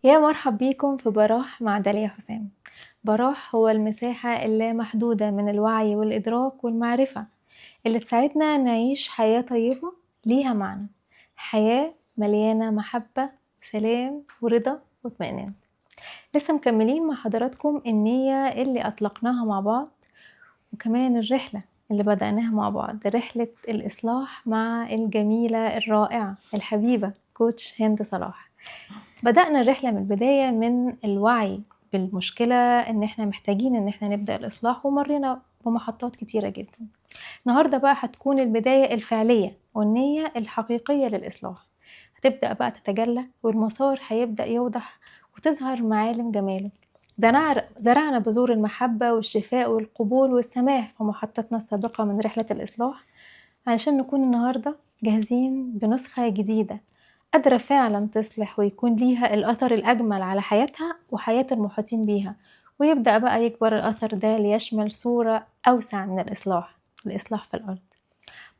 يا مرحب بيكم في براح مع داليا حسام. براح هو المساحة اللامحدودة من الوعي والإدراك والمعرفة اللي تساعدنا نعيش حياة طيبة ليها معنى، حياة مليانة محبة وسلام ورضا واطمئنان. لسه مكملين مع حضراتكم النية اللي أطلقناها مع بعض، وكمان الرحلة اللي بدأناها مع بعض، رحلة الإصلاح مع الجميلة الرائعة الحبيبة كوتش هند صلاح. بدأنا الرحلة من البداية من الوعي بالمشكلة، إن إحنا محتاجين إن إحنا نبدأ الإصلاح، ومرينا بمحطات كتيرة جدا. النهاردة بقى هتكون البداية الفعلية والنية الحقيقية للإصلاح، هتبدأ بقى تتجلى والمسار هيبدأ يوضح وتظهر معالم جماله. زرعنا بذور المحبة والشفاء والقبول والسماح في محطتنا السابقة من رحلة الإصلاح، علشان نكون النهاردة جاهزين بنسخة جديدة قادرة فعلا تصلح ويكون ليها الأثر الأجمل على حياتها وحياة المحيطين بيها، ويبدأ بقى يكبر الأثر ده ليشمل صورة أوسع من الإصلاح، الإصلاح في الأرض.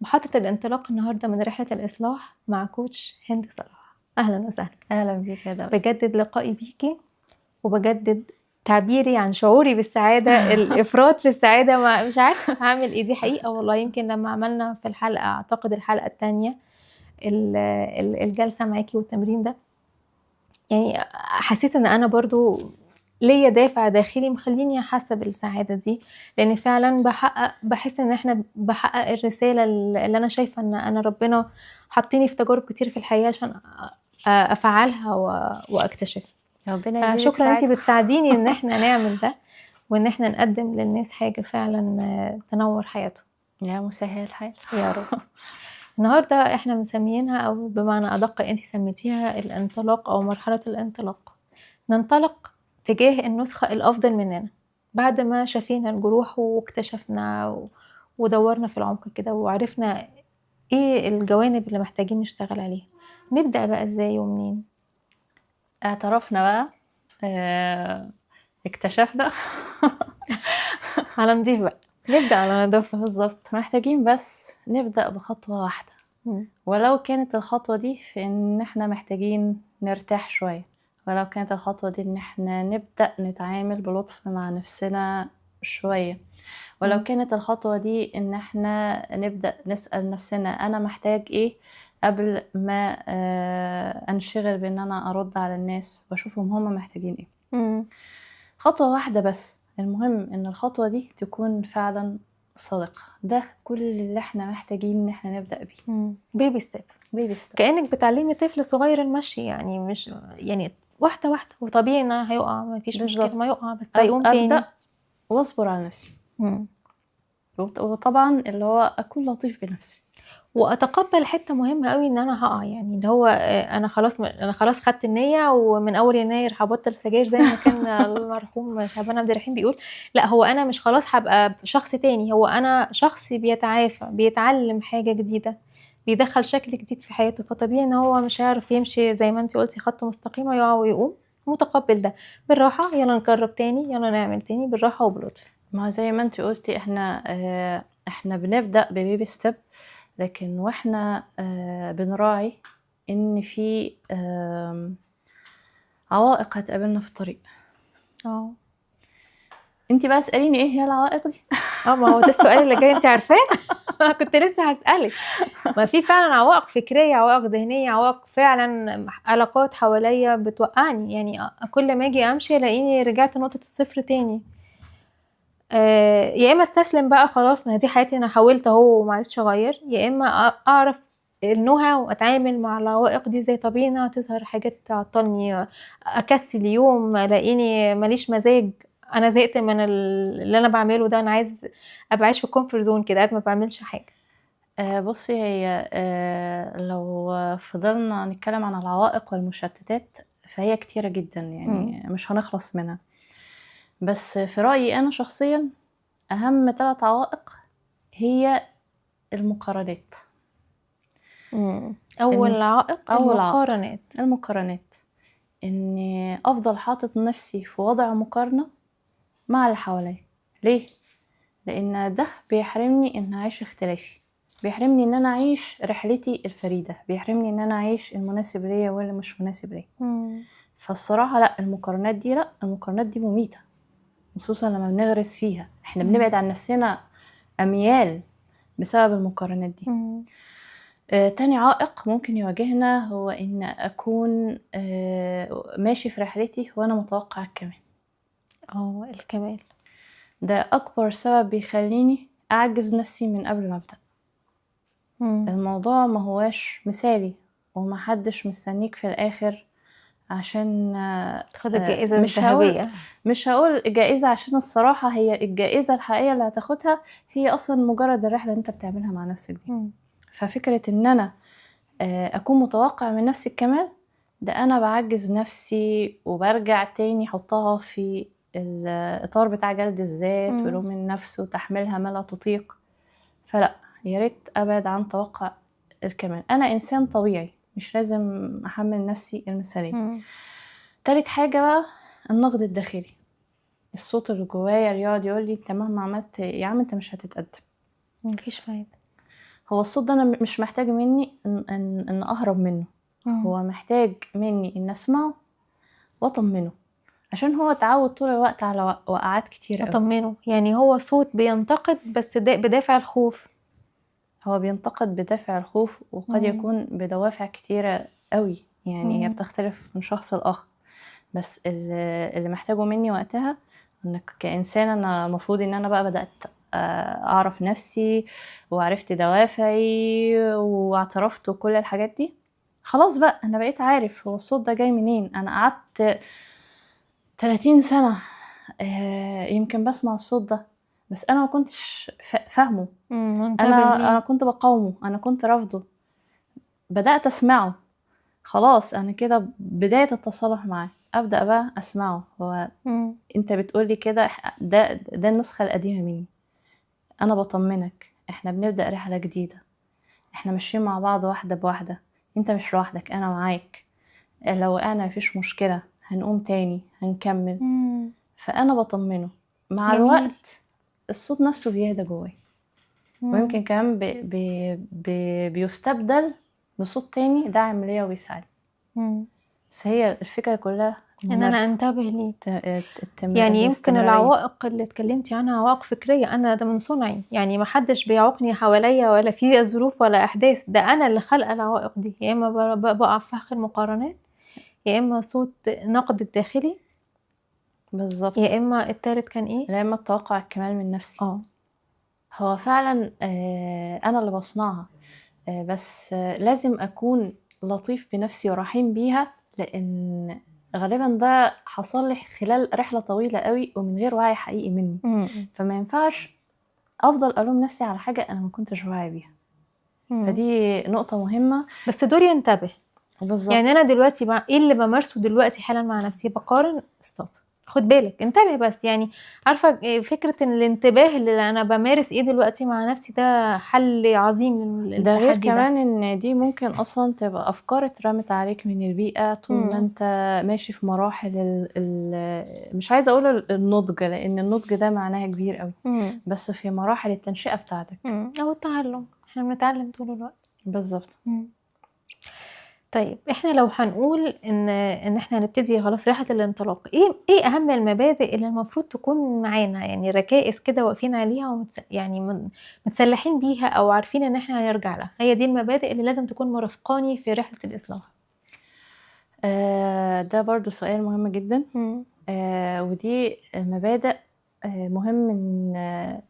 محطة الانطلاق النهاردة من رحلة الإصلاح مع كوتش هند صلاح. أهلا وسهلا. أهلا بيك يا داليا. بجدد لقائي بيكي وبجدد تعبيري عن شعوري بالسعادة، الإفراط في السعادة، ما مش عارفة هعمل إيه، دي حقيقة والله. يمكن لما عملنا في الحلقة، أعتقد الحلقة التانية، الجلسة معاكي والتمرين ده، حسيت إن أنا برضو ليا دافع داخلي مخليني حاسة بالسعادة دي، لأن فعلاً بحس إن إحنا بحقق الرسالة اللي أنا شايفة إن أنا ربنا حاطيني في تجارب كتير في الحياة عشان أفعلها وأكتشفها. ربنا يزيدك شكراً، أنتي سعادة. بتساعديني إن إحنا نعمل ده وإن إحنا نقدم للناس حاجة فعلاً تنور حياتهم. يا مسهل الحال يا رب. النهاردة إحنا مسميينها، أو بمعنى أدق أنتي سميتيها، الانطلاق أو مرحلة الانطلاق. ننطلق تجاه النسخة الأفضل مننا بعد ما شفينا الجروح واكتشفنا ودورنا في العمق كده وعرفنا إيه الجوانب اللي محتاجين نشتغل عليها. نبدأ بقى إزاي ومنين؟ اعترفنا بقى، اكتشفنا. على نضيف بقى، نبدأ على نضافة. بالظبط، محتاجين بس نبدأ بخطوة واحدة، ولو كانت الخطوة دي في إن إحنا محتاجين نرتاح شوية، ولو كانت الخطوة دي إن إحنا نبدأ نتعامل بلطف مع نفسنا شوية، ولو كانت الخطوة دي إن إحنا نبدأ نسأل نفسنا أنا محتاج إيه قبل ما أنشغل بإن أنا أرد على الناس وأشوفهم هما محتاجين إيه. خطوة واحدة بس، المهم إن الخطوة دي تكون فعلا صادقة. ده كل اللي إحنا محتاجين إن إحنا نبدأ بيه. بيبي ستيب. بيبي ستيب. كأنك بتعلمي طفل صغير المشي، يعني مش واحدة واحدة، وطبيعي إن هيقع، ما فيش مشكلة، ما يقع بس هيقوم تاني. أبدأ وأصبر على نفسي. وطبعا اللي هو أكون لطيف بنفسي وأتقبل حتة مهمة قوي إن أنا هقع، يعني اللي هو، أنا خلاص خدت النية ومن أول يناير هبطل سجاير زي ما كان المرحوم شعبان عبد الرحيم بيقول. لا، هو أنا مش خلاص هبقى شخص تاني، هو أنا شخص بيتعافى، بيتعلم حاجة جديدة، بيدخل شكل جديد في حياته، فطبيعي إن هو مش هيعرف يمشي زي ما انتي قلتي خط مستقيم، هيقع ويقوم. متقبل ده بالراحة، يلا نجرب تاني، يلا نعمل تاني، بالراحة وبلطف. ما زي ما انتي قلتي احنا بنبدأ ببيبي ستيب، لكن واحنا بنراعي ان في عوائق هتقابلنا في الطريق. انتي بقى اسأليني ايه هي العوائق دي؟ ما هو ده السؤال اللي جاي، انتي عارفاه؟ انا كنت لسه هسألك. ما في فعلا عوائق فكرية، عوائق ذهنية، عوائق فعلا علاقات حواليا بتوقعني، كل ما اجي امشي الاقيني رجعت نقطة الصفر تاني. يا اما استسلم بقى خلاص، ما هي دي حياتي، انا حاولت اهو وما عرفتش اغير، يا اما اعرف النهى واتعامل مع العوائق دي ازاي. طبيعي انها تظهر حاجات تعطلني، اكسل يوم، الاقيني ماليش مزاج، انا زهقت من اللي انا بعمله ده، انا عايز ابقى عايش في الكومفورت زون كده، قاعد ما بعملش حاجه. هي، لو فضلنا نتكلم عن العوائق والمشتتات فهي كتيرة جدا، مش هنخلص منها. بس في رأيي أنا شخصيا أهم 3 عوائق هي المقارنات. أول عائق أول عائق. المقارنات. المقارنات، إني أفضل حاطط نفسي في وضع مقارنة مع اللي حواليا. ليه؟ لأن ده بيحرمني إن أعيش اختلافي. بيحرمني ان انا اعيش رحلتي الفريدة، بيحرمني ان انا اعيش المناسب ليا واللي مش مناسب ليا. فالصراحه لا، المقارنات دي لا، المقارنات دي مميته، خصوصا لما بنغرس فيها احنا بنبعد عن نفسنا اميال بسبب المقارنات دي. تاني عائق ممكن يواجهنا هو ان اكون ماشي في رحلتي وانا متوقع الكمال. الكمال ده اكبر سبب بيخليني اعجز نفسي من قبل ما ابدا. الموضوع ما هواش مثالي، ومحدش مستنيك في الاخر عشان تاخد الجائزة الذهبية. مش هقول جائزة، عشان الصراحة هي الجائزة الحقيقية اللي هتاخدها هي أصلا مجرد الرحلة اللي أنت بتعملها مع نفسك دي. ففكرة إن أنا أكون متوقع من نفسي الكمال ده، أنا بعجز نفسي وبرجع تاني أحطها في الإطار بتاع جلد الذات ولوم النفس وتحملها ما لا تطيق. فلا، يا ريت أبعد عن توقع الكمال. أنا إنسان طبيعي، مش لازم أحمل نفسي المثالية. تالت حاجة بقى النقد الداخلي، الصوت اللي جوايا اللي يقعد يقول لي انت مهما عملت يا عم انت مش هتتقدم، مفيش فايدة. هو الصوت ده انا مش محتاج مني ان اهرب منه. هو محتاج مني ان اسمعه واطمنه، عشان هو اتعود طول الوقت على وقعات كتير قوي. اطمنه، يعني هو صوت بينتقد بس بدافع الخوف. هو بينتقد بدافع الخوف، وقد يكون بدوافع كتيرة قوي، يعني هي بتختلف من شخص لآخر. بس اللي محتاجه مني وقتها انك كإنسان انا المفروض ان انا بقى بدأت اعرف نفسي وعرفت دوافعي واعترفت وكل الحاجات دي، خلاص بقى انا بقيت عارف هو الصوت ده جاي منين. انا قعدت 30 سنة يمكن بسمع الصوت ده، بس انا ما كنتش فاهمه. انا كنت بقاومه، انا كنت رافضه. بدأت اسمعه، خلاص انا كده بداية التصالح معاه، ابدأ بقى اسمعه. هو انت بتقولي كده، ده النسخة القديمة مني، انا بطمنك، احنا بنبدأ رحلة جديدة، احنا ماشيين مع بعض واحدة بواحدة، انت مش لوحدك، انا معاك، لو وقعنا مفيش مشكلة، هنقوم تاني، هنكمل. فانا بطمنه. مع جميل. الوقت الصوت نفسه بيهدى جواي، ويمكن كمان بي بي بي بيستبدل بصوت تاني داعم ليا وبيساعدني. بس هي الفكرة كلها ان انا انتبه ليه. يعني يمكن العوائق اللي اتكلمتي عنها عوائق فكرية، انا ده من صنعي، يعني ما حدش بيعوقني حواليا ولا في ظروف ولا احداث، ده انا اللي خلقه العوائق دي. يا اما بقع في فخ المقارنات، يا اما صوت نقد الداخلي بالظبط، يا اما التالت كان ايه؟ يا اما التوقع الكمال من نفسي. هو فعلا انا اللي بصنعها، بس لازم اكون لطيف بنفسي ورحيم بيها، لان غالبا ده حصل لي خلال رحله طويلة قوي ومن غير وعي حقيقي مني. فما ينفعش افضل الوم نفسي على حاجة انا ما كنتش واعي بيها. فدي نقطة مهمة، بس دوري انتبه بالظبط. يعني انا دلوقتي ايه اللي بمارسه دلوقتي حالا مع نفسي؟ بقارن، ستوب، خد بالك، انتبه بس. يعني عارفه فكرة ان الانتباه اللي انا بمارس ايه دلوقتي مع نفسي ده حل عظيم للتحدي ده. غير كمان ان دي ممكن اصلا تبقى افكار اترمت عليك من البيئة طول ما انت ماشي في مراحل مش عايزه اقول النضج، لان النضج ده معناها كبير قوي، بس في مراحل التنشئه بتاعتك او التعلم، احنا بنتعلم طول الوقت. بالظبط. طيب احنا لو هنقول ان احنا هنبتدي خلاص رحله الانطلاق، ايه اهم المبادئ اللي المفروض تكون معانا، يعني ركائز كده واقفين عليها يعني متسلحين بيها او عارفين ان احنا هنرجع لها؟ هي دي المبادئ اللي لازم تكون مرافقاني في رحله الاصلاح. ده برضو سؤال مهم جدا. ودي مبادئ مهم ان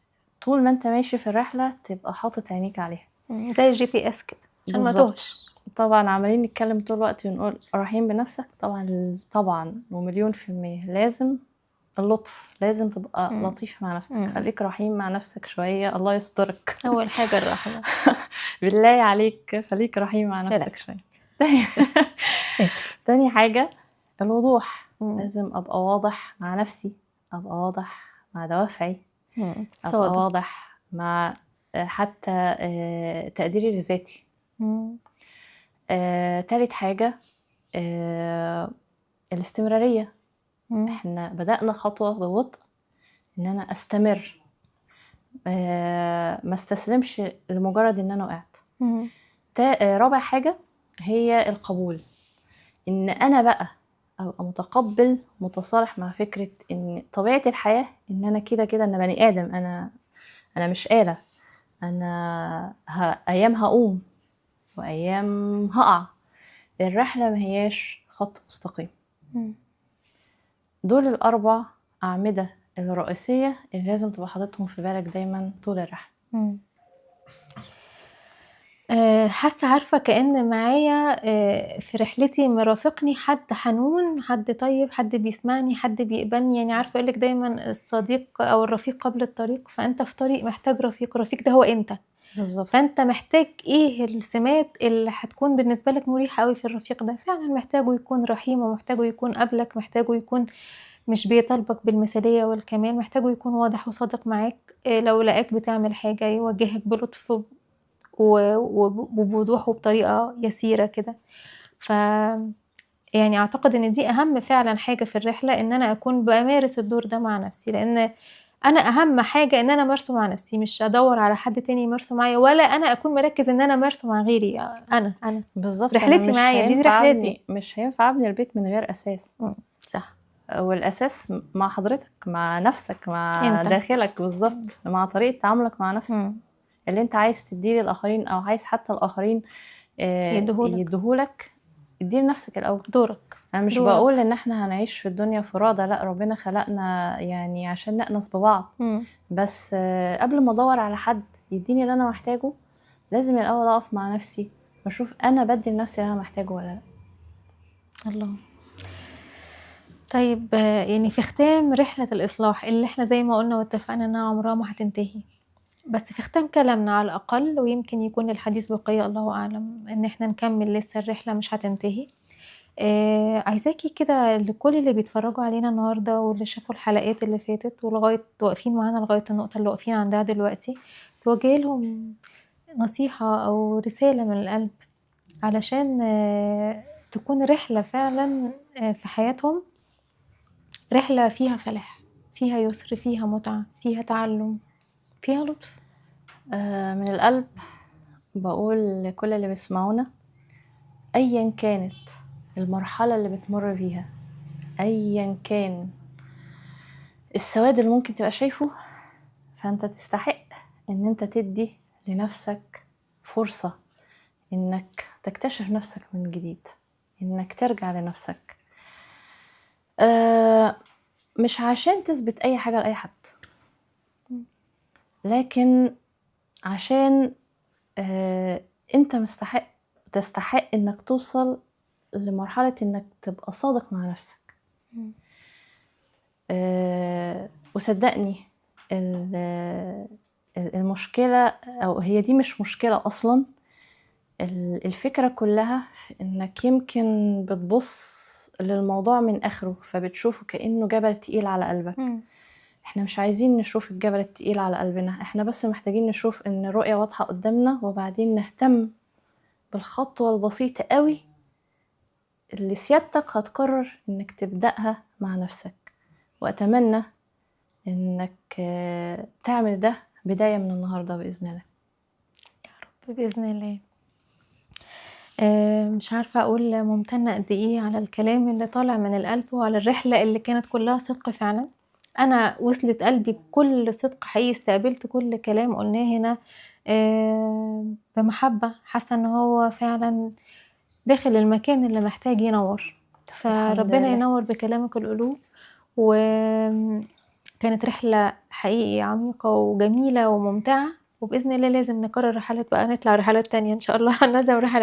طول ما انت ماشي في الرحلة تبقى حاطط عينيك عليها، زي ال GPS كده عشان ما توهش. طبعا عمالين نتكلم طول الوقت ونقول رحيم بنفسك، طبعا طبعا و1,000,000% لازم اللطف، لازم تبقى لطيف مع نفسك، خليك رحيم مع نفسك شوية، الله يسترك. اول حاجة الرحمة. بالله عليك خليك رحيم مع نفسك شوية. تاني حاجة الوضوح. لازم ابقى واضح مع نفسي، ابقى واضح مع دوافعي، ابقى واضح مع حتى تقديري لذاتي. تالت حاجة الاستمرارية. احنا بدأنا خطوة ببطء، ان انا استمر، ما استسلمش لمجرد ان انا وقعت. رابع حاجة هي القبول، ان انا بقى ابقى متقبل متصالح مع فكرة ان طبيعة الحياة ان انا كده كده انا بني ادم، انا مش آلة، انا ايام هقوم وايام هقع، الرحلة ما هياش خط مستقيم. دول الاربع اعمدة الرئيسية اللي لازم تبقى حاططهم في بالك دايما طول الرحلة. حاسة، عارفة كأن معايا في رحلتي مرافقني حد حنون، حد طيب، حد بيسمعني، حد بيقبلني. عارفة يقولك دايما الصديق أو الرفيق قبل الطريق، فأنت في طريق محتاج رفيق، الرفيق ده هو أنت. فأنت محتاج إيه السمات اللي هتكون بالنسبة لك مريحة قوي في الرفيق ده؟ فعلا محتاجه يكون رحيم، ومحتاجه يكون قبلك، محتاجه يكون مش بيطالبك بالمثالية والكمال، محتاجه يكون واضح وصادق معاك، لو لقاك بتعمل حاجة يوجهك بلطف وبوضوح وبطريقة يسيرة كده. أعتقد إن دي أهم فعلا حاجة في الرحلة، إن أنا أكون بمارس الدور ده مع نفسي، لأن أنا أهم حاجة إن أنا أمارسه مع نفسي، مش أدور على حد تاني يمارسه معايا، ولا أنا أكون مركز إن أنا أمارسه مع غيري. أنا. بالظبط، رحلتي أنا معايا، دي رحلتي. مش هينفع أبني البيت من غير أساس. صح. والأساس مع حضرتك، مع نفسك، مع أنت. داخلك بالظبط، مع طريقة تعاملك مع نفسك. اللي أنت عايز تديه للآخرين، أو عايز حتى الآخرين، يديهولك. يديهولك، اديه لنفسك الأول. دورك. أنا مش دورك. بقول إن إحنا هنعيش في الدنيا فرادى، لا، ربنا خلقنا عشان نأنس ببعض. بس قبل ما أدور على حد يديني اللي أنا محتاجه، لازم الأول أقف مع نفسي وأشوف أنا بدي لنفسي اللي أنا محتاجه ولا لا. الله. في ختام رحلة الإصلاح اللي إحنا زي ما قلنا واتفقنا إنها عمرها ما هتنتهي، بس في ختام كلامنا على الأقل، ويمكن يكون الحديث بقية الله أعلم، إن إحنا نكمل لسه الرحلة مش هتنتهي. عايزاكي كده لكل اللي بيتفرجوا علينا النهاردة واللي شافوا الحلقات اللي فاتت ولغاية واقفين معانا لغاية النقطة اللي واقفين عندها دلوقتي، توجهي لهم نصيحة أو رسالة من القلب علشان تكون رحلة فعلا، في حياتهم، رحلة فيها فلاح، فيها يسر، فيها متعة، فيها تعلم، فيها لطف. من القلب بقول لكل اللي بيسمعونا، أيا كانت المرحلة اللي بتمر بيها، أيا كان السواد اللي ممكن تبقى شايفه، فأنت تستحق إن أنت تدي لنفسك فرصة إنك تكتشف نفسك من جديد، إنك ترجع لنفسك. مش عشان تثبت أي حاجة لأي حد، لكن عشان أنت تستحق إنك توصل لمرحلة إنك تبقى صادق مع نفسك. وصدقني المشكلة، أو هي دي مش مشكلة أصلاً، الفكرة كلها في إنك يمكن بتبص للموضوع من آخره، فبتشوفه كأنه جبل تقيل على قلبك. إحنا مش عايزين نشوف الجبل التقيل على قلبنا، إحنا بس محتاجين نشوف إن الرؤية واضحة قدامنا، وبعدين نهتم بالخطوة البسيطة قوي اللي سيادتك هتقرر إنك تبدأها مع نفسك. وأتمنى إنك تعمل ده بداية من النهاردة بإذن الله. يا رب بإذن الله. مش عارفة أقول ممتنة قد إيه على الكلام اللي طالع من القلب، وعلى الرحلة اللي كانت كلها صدق فعلا. أنا وصلت قلبي بكل صدق حقيقي، استقبلت كل كلام قلناه هنا، بمحبة، حاسة إن هو فعلا داخل المكان اللي محتاج ينور. الحمد فربنا لله. ينور بكلامك القلوب. وكانت رحلة حقيقي عميقة وجميلة وممتعة، وبإذن الله لازم نكرر رحلات بقى، نطلع رحلات تانية إن شاء الله. هننظم رحلات